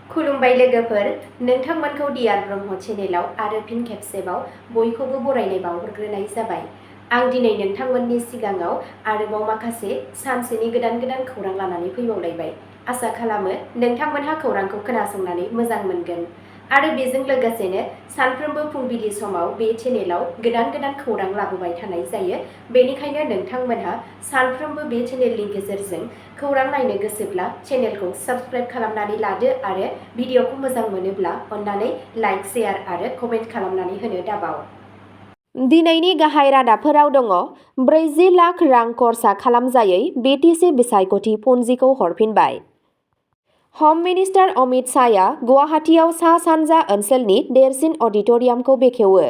खुलुमबाय लोगोफोर, नोंथांमोनखौ डियार ब्रह्म चेनेलाव आरो फिन खेबसेबाव बयखौबो बरायनाय बावहरग्रोनाय जाबाय। आं दिनै नोंथांमोननि सिगाङाव आरोबाव माखासे सानसेनि गोदान खौरां लानानै फैबावलायबाय। आसा खालामो नोंथांमोनहा खौरांखौ खोनासंनानै मोजां मोनगोन आरो बेजों लोगोसेनो सानफ्रोमबो फुंबिलि समाव बे चेनेलाव गोदान खौरां लाबोबाय थानाय जायो। बेनिखायनो नोंथांमोनहा सानफ्रोमबो बे चेनेलनि गेजेरजों खौरां नायनो गोसोब्ला चेनेलखौ साबस्क्राइब खालामनानै लादो आरो भिडिअखौ मोजां मोनोब्ला अन्नानै लाइक, शेयार आरो कमेन्ट खालामनानै होनो दाबाव। दिनैनि गाहाय रादाबफोराव दङ। 40 लाख रां खरसा खालामजायै BTC बिसायख'थि पुन्जिखौ हरफिनबाय। हम मिनिस्टार अमित शाहया गुवाहाटीआव सा-सानजा ओनसोलनि देरसिन अडिट'रियामखौ बेखेवो।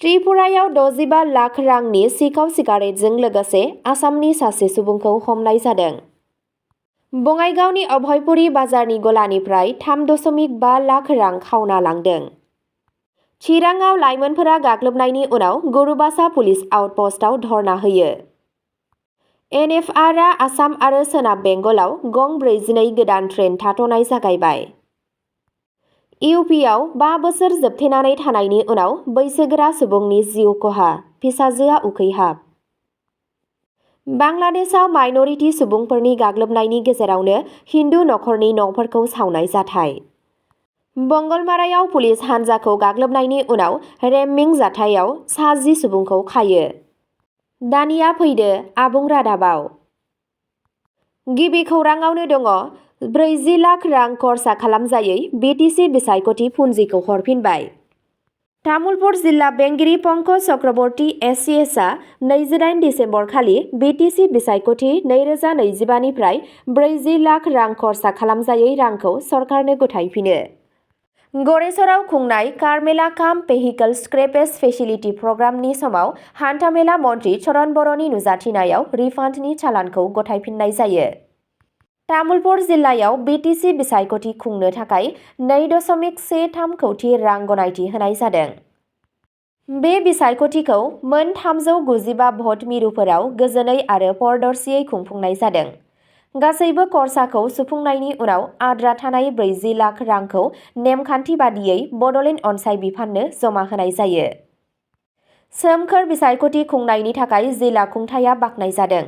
त्रिपुरायाव 65 लाख रांनि सिखाव सिगारेटजों लोगोसे आसामनि सासे सुबुंखौ हमनाय जादों। बङाइगावनि अभयपुरी बाजारनि गलानिफ्राय 3.5 लाख रां खावना लांदों। चिराङाव लाइमोनफोरा गाग्लोबनायनि उनाव गुरुबासा पुलिस आउटपस्टआव धर्ना होयो। NFRआ आसाम आरो सोनाब बेंगलाव गं 42 गोदान ट्रेन थाथ'नाय जागायबाय। इउपिआव 5 बोसोर जोबथेनानै थानायनि उनाव बैसोगोरा सुबुंनि जिउ खहा, फिसाजोआ उखैहाब। बांलादेशआव माइनरिटि सुबुंफोरनि गाग्लोबनायनि गेजेरावनो हिन्दु नखरनि न'फोरखौ सावनाय जाथाय। मंगलमारायाव पुलिस हान्जाखौ गाग्लोबनायनि उनाव रेममिं जाथायाव सा 10 सुबुंखौ खायो। दानिया फैदो आबुं रादाबाव। गिबि खौराङावनो दङ। 40 लाख रां खरसा खालामजायै BTC बिसायख'थि पुन्जिखौ हरफिनबाय। तामुलपुर जिल्ला बेंगिरि पंकज चक्रवर्ती SCSआ 28 दिसेम्बर खालि BTC बिसायख'थि 2025 निफ्राय 40 लाख रां खरसा खालामजायै रांखौ सरकारनो गथायफिनो। गरेसराव खुंनाय कारमेला काम भेहिकल स्क्रेपेज फेसिलिटि प्रग्रामनि समाव हान्थामेला मन्थ्रि चरण बर'नि नुजाथिनायाव रिफान्डनि चालानखौ गथायफिननाय जायो। तामुलपुर जिल्लायाव BTC बिसायख'थि खुंनो थाखाय 2.13 कौटि रां गनायथि होनाय जादों। बे बिसायख'थिखौ मोन 395 भट मिरुफोराव गोजोनै आरो पारदर्शियै खुंफुंनाय जादों। गासैबो खरसाखौ सुफुंनायनि उनाव आद्रा थानाय 40 लाख रांखौ नेमखान्थि बादियै बड'लेण्ड अनसाइ बिफाननो जमा होनाय जायो। सोमखोर बिसायख'थि खुंनायनि थाखाय जिल्ला खुंथायआ बाख्नाय जादों।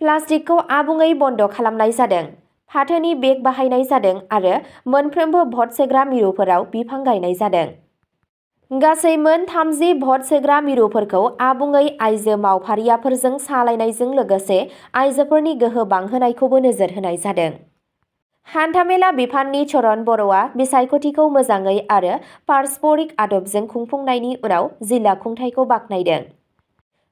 प्लास्टिकखौ आबुङै बन्द खालामनाय जादों। फाथोनि बेग बाहायनाय जादों आरो मोनफ्रोमबो भट सोग्रा मिरुफोराव बिफां गायनाय जादों। गासै मोन 30 भट सोग्रा मिरुफोरखौ आबुङै आइजो मावफारियाफोरजों सालायनायजों लोगोसे आइजोफोरनि गोहो बांहोनायखौबो नोजोर होनाय जादों। हान्थामेला बिफाननि चरण बर'आ बिसायख'थिखौ मोजाङै आरो पारस्परिक आदबजों खुंफुंनायनि उनाव जिल्ला खुंथायखौ बाख्नायदों।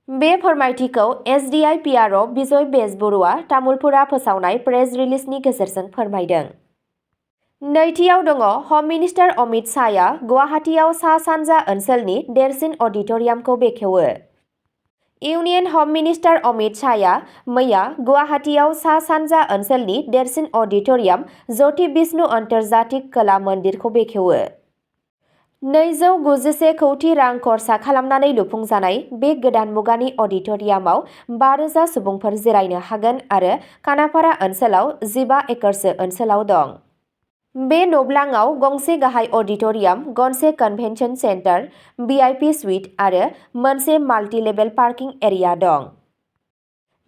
बे फोरमायथिखौ SDI PRO बिजय बेजबरुवा तामुलपुरा फोसावनाय प्रेस रिलिजनि गेजेरजों फोरमायदों। नैथियाव दङ। हम मिनिस्टार अमित शाहया गुवाहाटीआव सा-सानजा ओनसोलनि देरसिन अडिट'रियामखौ बेखेवो। इउनियन हम मिनिस्टार अमित शाहया मैया गुवाहाटीआव सा-सानजा ओनसोलनि देरसिन अडिट'रियाम ज्योति विष्णु आन्तर्जातिक कला मन्दिरखौ बेखेवो। 291 कौटि रां खरसा खालामनानै लुफुंजानाय बे गोदान मुगानि अडिट'रियामाव 5,000 सुबुंफोर जिरायनो हागोन आरो खानापारा ओनसोलाव 15 एकड़सो ओनसोलाव दं। बे नब्लाङाव गंसे गाहाय अडिट'रियाम, गंसे कन्भेन्सन सेन्टार, VIP सुइट आरो मोनसे माल्टि-लेभेल पार्किं एरिया दं।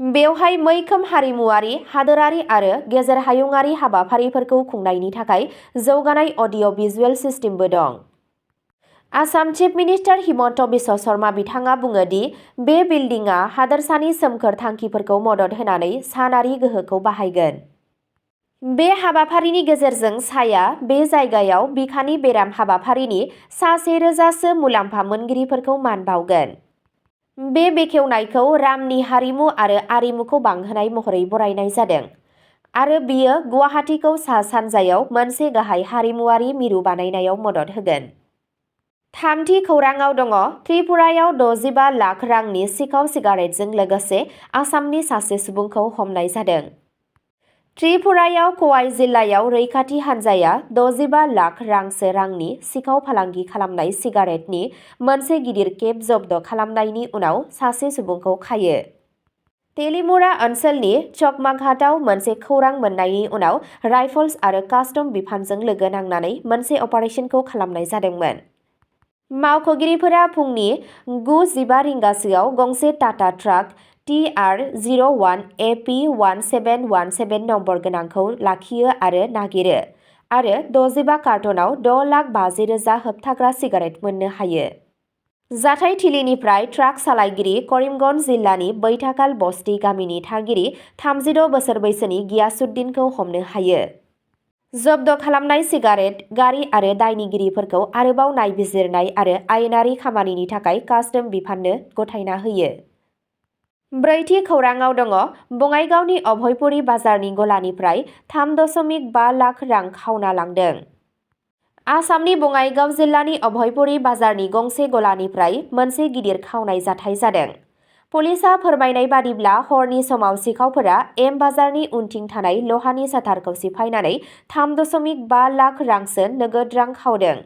बेवहाय मैखोम हारिमुआरि, हादोरारि आरो गेजेर हायुंआरि हाबाफारिफोरखौ खुंनायनि थाखाय जौगानाय अडिअ'-भिजुएल सिस्टेमबो दं। आसाम चिफ मिनिस्टार हिमन्त बिश्व शर्मा बिथाङा बुङो दि बे बिल्डिंआ हादोरसानि सोमखोर थांखिफोरखौ मदद होनानै सानारि गोहोखौ बाहायगोन। बे हाबाफारिनि गेजेरजों शाहया बे जायगायाव बिखानि बेराम हाबाफारिनि सा 1,000 सो मुलाम्फा मोनगिरिफोरखौ मान बावगोन। बे बेखेवनायखौ रामनि हारिमु आरो आरिमुखौ बांहोनाय महरै बरायनाय जादों आरो बेयो गुवाहाटीखौ सा-सानजायाव मोनसे गाहाय हारिमुआरि मिरु बानायनायाव मदद होगोन। थामथि खौराङाव दङ। त्रिपुरायाव 65 लाख रांनि सिखाव सिगारेटजों लोगोसे आसामनि सासे सुबुंखौ हमनाय जादों। त्रिपुरायाव क'वाइ जिल्लायाव रैखाथि हान्जाया 65 लाख रांसो रांनि सिखाव फालांगि खालामनाय सिगारेटनि मोनसे गिदिर केब जब्द खालामनायनि उनाव सासे सुबुंखौ खायो। तेलिमुरा ओनसोलनि चकमाघाटआव मोनसे खौरां मोननायनि उनाव राइफल्स आरो कास्टम बिफानजों लोगो नांनानै मोनसे अपारेशनखौ खालामनाय जादोंमोन। मावख'गिरिफोरा फुंनि 9:15 रिंगासोआव गंसे Tata truck TR01 AP1717 number गोनांखौ लाखियो आरो नागिरो आरो 65 कार्टनाव 6,50,000 होबथाग्रा सिगारेट मोननो हायो। जाथाय थिलिनिफ्राय ट्राक सालायगिरि करिमगन्ज जिल्लानि बैथाकाल बस्ती गामिनि थागिरि 36 बोसोर बैसोनि गियासुद्दिनखौ हमनो हायो। जब्द खालामनाय सिगारेट, गारि आरो दायनिगिरिफोरखौ आरोबाव नायबिजिरनाय आरो आयेनारि खामानिनि थाखाय कास्टम बिफाननो गथायना होयो। ब्रैथि खौराङाव दङ बङाइगावनि अभयपुरी बाजारनि गलानिफ्राय 3.5 लाख रां खावना लांदों। आसामनि बङाइगाव जिल्लानि अभयपुरी बाजारनि गंसे गलानिफ्राय मोनसे गिदिर खावनाय जाथाय जादों। पुलिसआ फोरमायनाय बादिब्ला हरनि समाव सिखावफोरा एम बाजारनि उनथिं थानाय लहानि साथारखौ सिफायनानै 3.5 लाख रांसो नगद रां खावदों।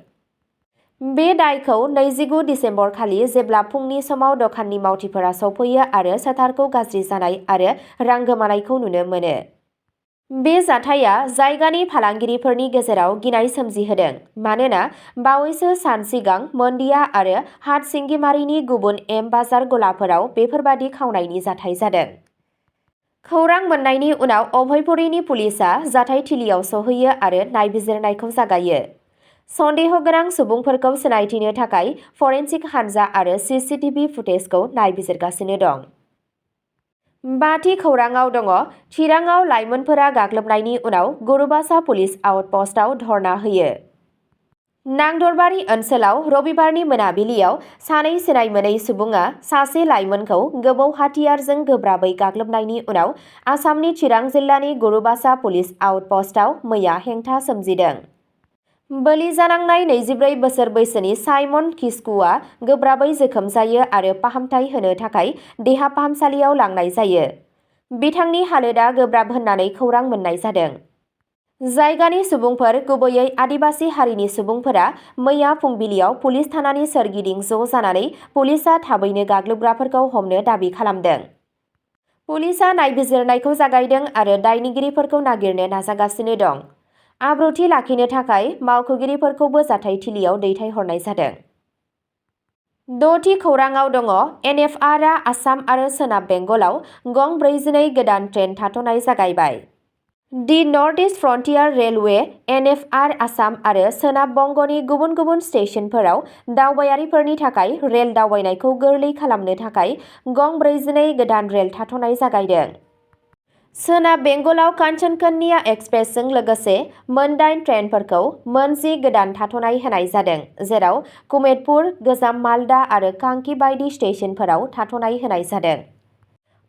बे दायखौ 29 दिसेम्बर खालि जेब्ला फुंनि समाव दखाननि मावथिफोरा सफैयो आरो साथारखौ गाज्रि जानाय आरो रां गोमानायखौ नुनो मोनो। बे जाथाया जायगानि फालांगिरिफोरनि गेजेराव गिनाय सोमजिहोदों मानोना बावैसो सान सिगां मोन्दिया आरो हाटसिंगिमारिनि गुबुन एम बाजार गलाफोराव बेफोरबादि खावनायनि जाथाय जादों। खौरां मोननायनि उनाव अभयपुरीनि पुलिसआ जाथायथिलियाव सहैयो आरो नायबिजिरनायखौ जागायो। सन्देह गोनां सुबुंफोरखौ सिनायथिनो थाखाय फरेन्सिक हानजा आरो CCTV फुटेजखौ नायबिजिरगासिनो दं। बाथि खौराङाव दङ चिराङाव लाइमोनफोरा गाग्लोबनायनि उनाव गुरुबासा पुलिस आउटपस्टआव धर्ना होयो। नांदरबारि ओनसोलाव रबिबारनि मोनाबिलियाव सानै सिनाय मोनै सुबुङा सासे लाइमोनखौ गोबौ हाथियारजों गोब्राबै गाग्लोबनायनि उनाव आसामनि चिरां जिल्लानि गुरुबासा पुलिस आउटपस्टआव मैया हेंथा सोमजिदों। बोलि जानांनाय 24 बोसोर बैसोनि साइमन किस्कुआ गोब्राबै जोखोम जायो आरो फाहामथाय होनो थाखाय देहा फाहामसालियाव लांनाय जायो। बिथांनि हालोदा गोब्राब होननानै खौरां मोननाय जादों। जायगानि सुबुंफोर गुबैयै आदिबासि हारिनि सुबुंफोरा मैया फुंबिलियाव पुलिस थानानि सोरगिदिं ज' जानानै पुलिसआ थाबैनो गाग्लोबग्राफोरखौ हमनो दाबि खालामदों। पुलिसआ नायबिजिरनायखौ जागायदों आरो दायनिगिरिफोरखौ नागिरनो नाजागासिनो दं। आब्रुथि लाखिनो थाखाय मावख'गिरिफोरखौबो जाथायथिलियाव दैथायहरनाय जादों। द'थि खौराङाव दङ NFRआ आसाम आरो सोनाब बेंगलाव गं 42 गोदान ट्रेन थाथ'नाय जागायबाय। The north east frontier railway NFR Assam आरो सोनाब बंगनि गुबुन गुबुन स्टेशनफोराव दावबायारिफोरनि थाखाय रेल दावबायनायखौ गोरलै खालामनो थाखाय गं 42 गोदान रेल थाथ'नाय जागायदों। सोनाब बेंगलाव कान्चनकन्या एक्सप्रेसजों लोगोसे मोन 8 ट्रेनफोरखौ मोन 10 गोदान थाथ'नाय होनाय जादों जेराव कुमेदपुर, गोजाम मालदा आरो कांकी बायदि स्टेशनफोराव थाथ'नाय होनाय जादों।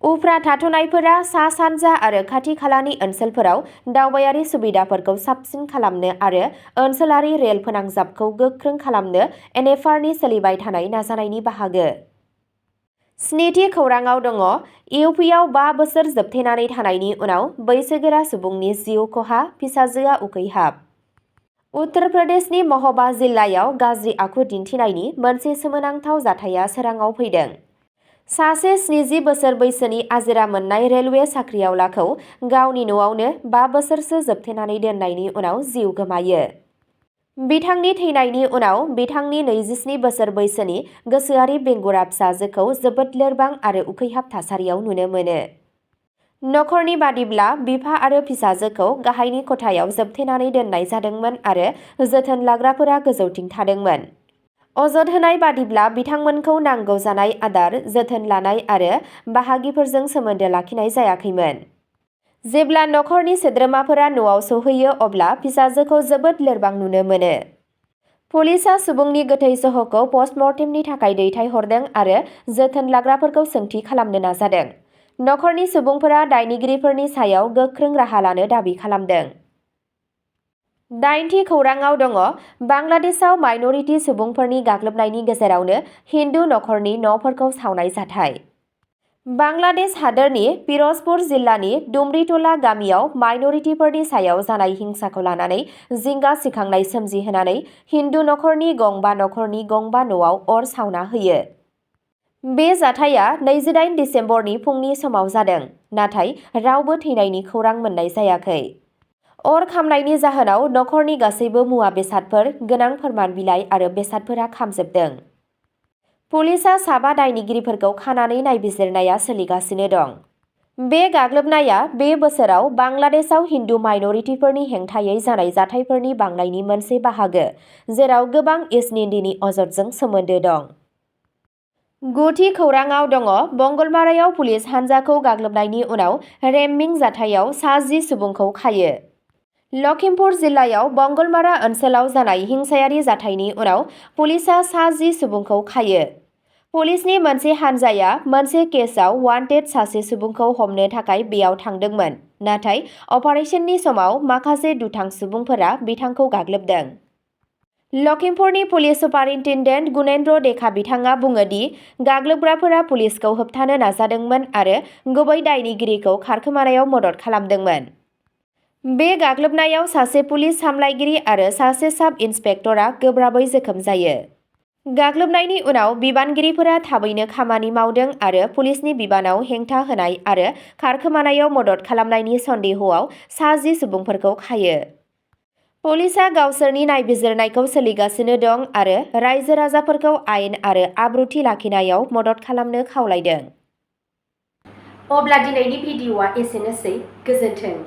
उफ्रा थाथ'नायफोरा सा-सानजा आरो खाथि-खालानि ओनसोलफोराव दावबायारि सुबिदाफोरखौ साबसिन खालामनो आरो ओनसोलारि रेल फोनांजाबखौ गोख्रों खालामनो NFRनि सोलिबाय थानाय नाजानायनि बाहागो। स्निथि खौराङाव दङ इउपिआव 5 बोसोर जोबथेनानै थानायनि उनाव बैसोगोरा सुबुंनि जिउ खहा, फिसाजोआ उखैहाब। उत्तर प्रदेशनि महोबा जिल्लायाव गाज्रि आखु दिन्थिनायनि मोनसे सोमोनांथाव जाथाया सोराङाव फैदों। सासे 70 बोसोर बैसोनि आजिरा मोननाय रेलवे साख्रिआवलाखौ गावनि न'आवनो 5 बोसोरसो जोबथेनानै दोननायनि उनाव जिउ गोमायो। बिथांनि थैनायनि उनाव बिथांनि 27 बोसोर बैसोनि गोसोआरि बेंगुरा फिसाजोखौ जोबोद लोरबां आरो उखैहाब थासारियाव नुनो मोनो। नखरनि बादिब्ला बिफा आरो फिसाजोखौ गाहायनि खथायाव जोबथेनानै दोननाय जादोंमोन आरो जोथोन लाग्राफोरा गोजौथिं थादोंमोन। अजद होनाय बादिब्ला बिथांमोनखौ नांगौ जानाय आदार, जोथोन लानाय आरो बाहागिफोरजों सोमोन्दो लाखिनाय जायाखैमोन। जेब्ला नखरनि सोद्रोमाफोरा न'आव सौहैयो अब्ला फिसाजोखौ जोबोद लोरबां नुनो मोनो। पुलिसआ सुबुंनि गोथै सह'खौ पस्टमर्टेमनि थाखाय दैथायहरदों आरो जोथोन लाग्राफोरखौ सोंथि खालामनो नाजादों। नखरनि सुबुंफोरा दायनिगिरिफोरनि सायाव गोख्रों राहा लानो दाबि खालामदों। 8थि खौराङाव दङ बांलादेशआव माइनरिटि सुबुंफोरनि गाग्लोबनायनि गेजेरावनो हिन्दु नखरनि न'फोरखौ सावनाय जाथाय। बांलादेश हादोरनि पिर'जपुर जिल्लानि डुमरीटोला गामियाव माइनरिटिफोरनि सायाव जानाय हिंसाखौ लानानै जिंगा सिखांनाय सोमजिहोनानै हिन्दु नखरनि गंबा न'आव अर सावना होयो। बे जाथाया 28 दिसेम्बरनि फुंनि समाव जादों, नाथाय रावबो थैनायनि खौरां मोननाय जायाखै। अर खामनायनि जाहोनाव नखरनि गासैबो मुवा बेसादफोर, गोनां फोरमान बिलाइ आरो बेसादफोरा खामजोबदों। पुलिसआ साबा दायनिगिरिफोरखौ खानानै नायबिजिरनाया सोलिगासिनो दं। बे गाग्लोबनाया बे बोसोराव बांलादेशआव हिन्दु माइनरिटिफोरनि हेंथायै जानाय जाथायफोरनि बांनायनि मोनसे बाहागो, जेराव गोबां इजनिन्दिनि अजदजों सोमोन्दो दं। गुथि खौराङाव दङ मंगलबारायाव पुलिस हान्जाखौ गाग्लोबनायनि उनाव रेममिं जाथायाव सा 10 सुबुंखौ खायो। लखिमपुर जिल्लायाव मंगलबारा ओनसोलाव जानाय हिंसायारि जाथायनि उनाव पुलिसआ सा 10 सुबुंखौ खायो। पुलिसनि मोनसे हान्जाया मोनसे केसआव वान्टेड सासे सुबुंखौ हमनो थाखाय बेयाव थांदोंमोन, नाथाय अपारेशननि समाव माखासे दुथां सुबुंफोरा बिथांखौ गाग्लोबदों। लखिमपुरनि पुलिस सुपारिन्टेन्डेन्ट गुनेन्द्र देखा बिथाङा बुङो दि गाग्लोबग्राफोरा पुलिसखौ होबथानो नाजादोंमोन आरो गुबै दायनिगिरिखौ खारखोमानायाव मदद खालामदोंमोन। बे गाग्लोबनायाव सासे पुलिस सामलायगिरि आरो सासे साब इन्सपेक्टरआ गोब्राबै जोखोम जायो। गाग्लोबनायनि उनाव बिबानगिरिफोरा थाबैनो खामानि मावदों आरो पुलिसनि बिबानाव हेंथा होनाय आरो खारखोमानायाव मदद खालामनायनि सन्देहआव सा 10 सुबुंफोरखौ खायो। पुलिसआ गावसोरनि नायबिजिरनायखौ सोलिगासिनो दं आरो रायजो-राजाफोरखौ आयेन आरो आब्रुथि लाखिनायाव मदद खालामनो खावलायदों। अब्ला दिनैनि भिडिअ'आ एसेनोसै। गोजोन्थों।